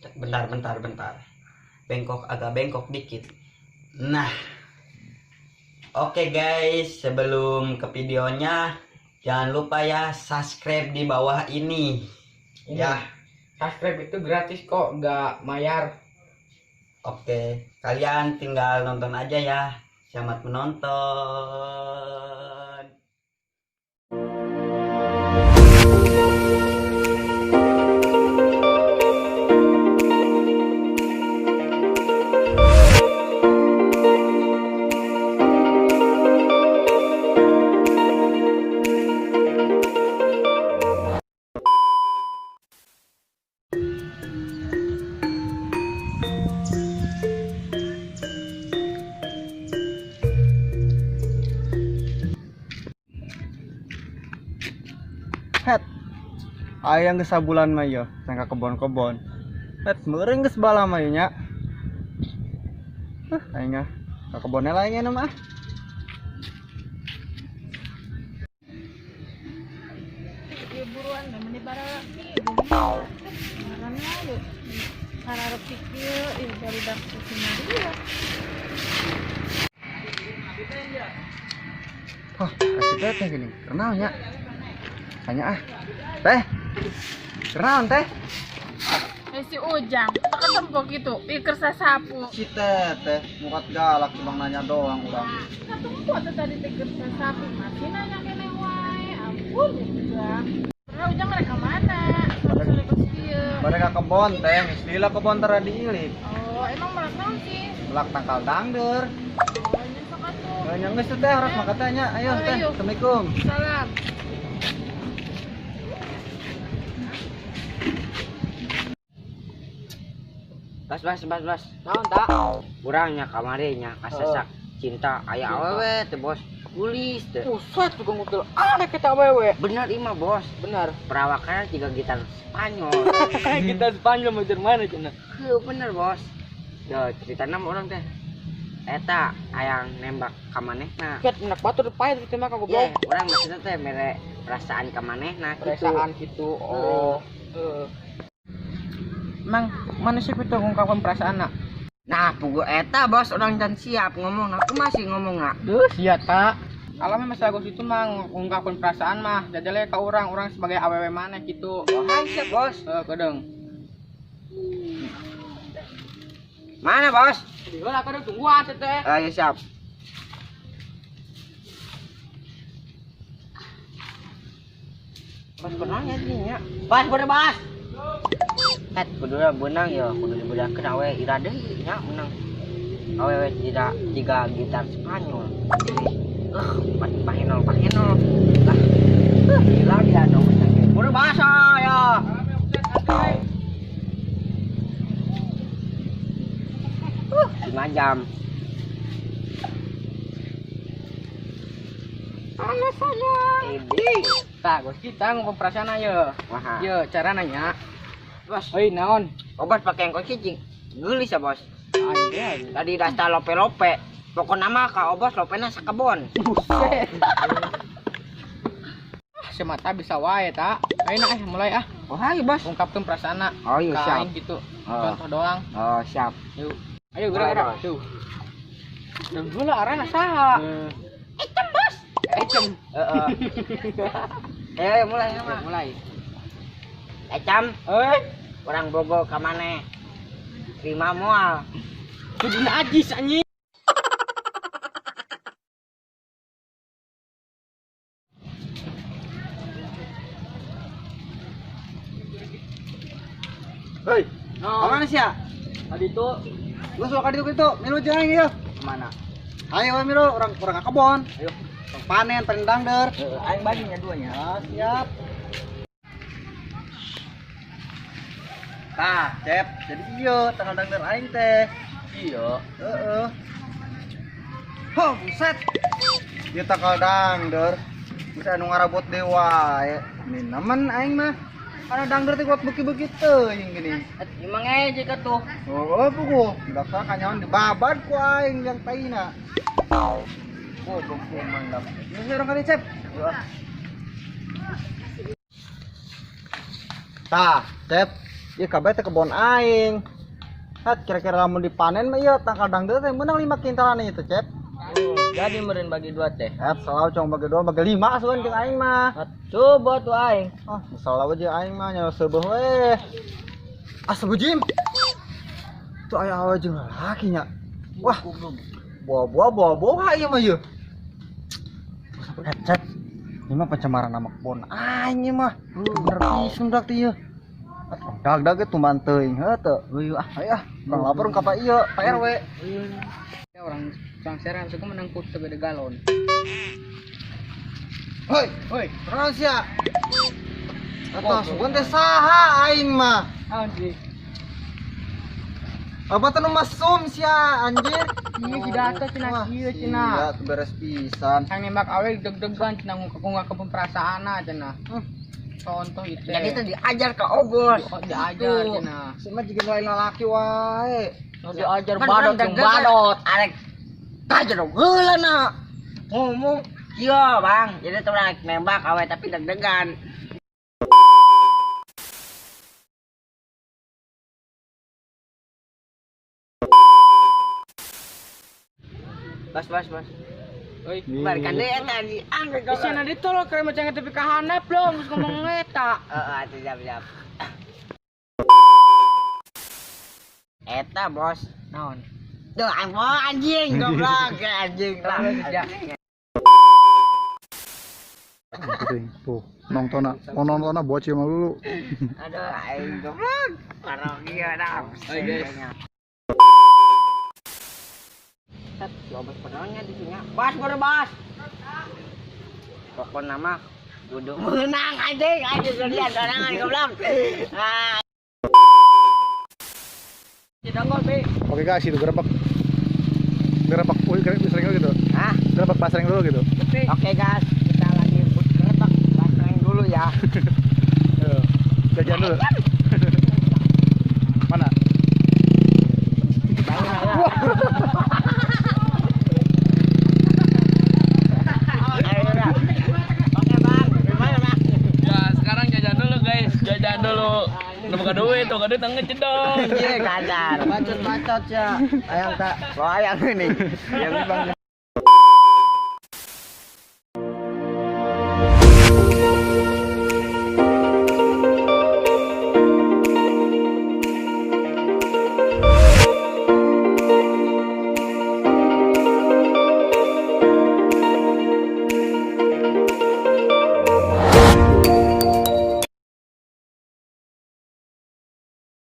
Bentar, bentar, bentar. Bengkok, agak bengkok dikit. Nah, oke guys, sebelum ke videonya, jangan lupa ya subscribe di bawah ini. Ini. Ya. Subscribe itu gratis kok, nggak bayar. Oke, kalian tinggal nonton aja ya. Selamat menonton. Het, ayang geus sabulan mah ieu, can ka kebon-kebon. Het, meureun geus bala mah ieu nya. Aing ah, ka kebonnya lah aing mah. Ieu buruan da meni baralaki ngaranna yeuh kararep kieu ieu barudak kumaha. Wah, kasih teteh gini, kenal nya. Tanya ah. Teh. Kenal teh. Si Ujang, tak ketempok gitu, ih kersa sapu. Si teteh mukat galak cuma nanya doang urang. Nah, ketempok tuh tadi teh kersa sapu, masih nanya kene wae. Ampun, Ujang. Pernah Ujang mereka mana? Sore-sore kos kieu. Mereka kebon teh, geus lila kebon tara diilik. Oh, emang melak naon sih? Melak tangkal dangder. Oh, nya sok atuh. Nya geus teh harus maka teh nya. Ayo teh, Ayo. Assalamualaikum. Salam. Bas bas bas bas. Naon tak? Urangnya kamari nya kasesak cinta aya awewe teh bos. Gulis teh. Buset tukang ngutul aneh kita awewe. Bener ima bos. Benar. Perawakannya tiga gitar Spanyol. Kita Spanyol mau mana cenah? Heuh, bener bos. Yo ceritana mah urang teh. Eta ayang nembak ka manehna. Ket menak batur pahit ditembak ka goblok. Ye, urang maksudnya teh mere perasaan ka manehna gitu. Perasaan gitu. Oh. Heeh. Mang, mana sih itu ngungkapkan perasaan nak? Nah, pugu eta bos orang can siap ngomong, aku masih ngomong nak. Duh, sia tak. Kalau memang Agus itu mah ngungkapkan perasaan mah, jajalnya ke orang, orang sebagai awewe mana gitu. Oh, hai siap bos. Kedeng. Mana bos? Di heula kadang tungguan sih teh. Ayo siap. Bos benangnya nya. Bos bener bos. Het kudu benang ya, kudu dibedakeun awe ira deui nya menang. Awewe tidak tiga gitar Spanyol. Pahenol pahenol. Lah. Gila dia dong. Kudu bahasa ya. 5 jam. Halo sayang. Ini. Tak, Gus kita ngomong perasaan ayo. Wah. Yo, cara nanya. Bos. Oi, naon? Oh, bos pakai yang kunci geulis ya, bos. Anjay. Tadi dasta lope-lope. Pokokna mah ka obos lopena sakebon. Buset. Semata bisa wae tak. Ayo nah, mulai ah. Oh, hai bos. Ungkapkan perasaan nak. Oh, iya siap. Kain gitu. Oh. Contoh doang. Oh, siap. Yuk. Ayo gerak-gerak. Bos. Tuh. Dan gula arahna saha? Ecem, bos. Ecem. Heeh. Ayo mulai mah. Mulai. Ecam, Eh, orang bogo ka maneh. Terima moal. kuduna ajis anjing. Hei, No. ka mana sia? Tadi tuh Lu suka ka ditu kitu, milu jeung aing ieu. kemana? Ayo we milu, urang urang ka kebon. Ayo. Urang panen, panen dangder. Aing baginya duanya. Ya, siap. Tah, Cep, jadi ieu tanggal dangder aing teh. Iya. Heeh. Ho, buset. Ieu tanggal dangder. Bisa anu ngarabot deui wae. Minaman aing mah. Karena dangder teh kuat beuki-beuki teuing gini. Emang aja ka tuh. Oh, buku. Daksa kanyawan dibabad ku aing yang taina. Goblok kumandap. Ini orang kali, Cep. Tah, Cep. Ieu kabeh teh kebon aing. Hat kira-kira lamun dipanen mah ieu tangkal dangdeur teh meunang 5 kintalan ieu teh, Cep. Jadi meureun bagi dua teh. Hat selalu cong bagi dua bagi 5 asuhan jeung aing mah. Coba tuh aing. Ah, selalu aja aing mah nya seubeuh we. Astagfirullahaladzim. Tuh aya awe jeung lalaki nya. Wah. Buah-buah ieu mah ieu. Cep. Ini mah pencemaran nama kebon aing ieu mah. Bener pisan dak teh ieu. Dag-dag ge tumban teuing heuh teu. Heuh ah, aya ah, urang lapor ka Pak ieu, Pak RW. Ya orang sangseran suka menang kut segede galon. Hoi, Hoi, kunaon sia? Atuh sugan teh saha aing mah? Naon sih? Apa teh nu mesum sia anjir? Iya si Dato cenah kieu cenah. Sia teu beres pisan. Yang nembak awe deg-degan cenah ngungkap perasaanna cenah. Contoh itu. Jadi teh diajar ke Obos. Oh, diajar cenah. Si mah jiga lain lalaki wae. Diajar badot jeung badot. Arek kajer heula na. Ngomong kieu, Bang. Jadi teh urang nembak awe tapi deg-degan. Bas. Oi, Barikan deui eta anjing. Angger Bisa na ditolak keren macam tapi kahanap loh, geus ngomong eta. Heeh, atuh siap. Eta bos. Naon? Duh, anjing goblok, anjing lah. Ya. Tuh, nontona, mau nontona bocil mah dulu. Aduh, aing goblok. Parogi dah. Oi, guys. Si Obos penonnya di sini. Bas, bodoh bas. Pokoknya mah kudu menang anjing, anjing kalian sorangan goblok. Ah. Oke guys, itu gerebek. Gerebek, sering dulu gitu. Hah? Gerebek basreng dulu gitu. Oke guys, kita lagi gerebek basreng dulu ya. Jajan dulu. Mana? Oke bang, gimana bang? Ya sekarang jajan dulu guys, jajan dulu. Udah buka duit tengah cedong. Iya kadar. Bacot-bacot ya. Ayang tak. Wah yang ini, yang ini bang.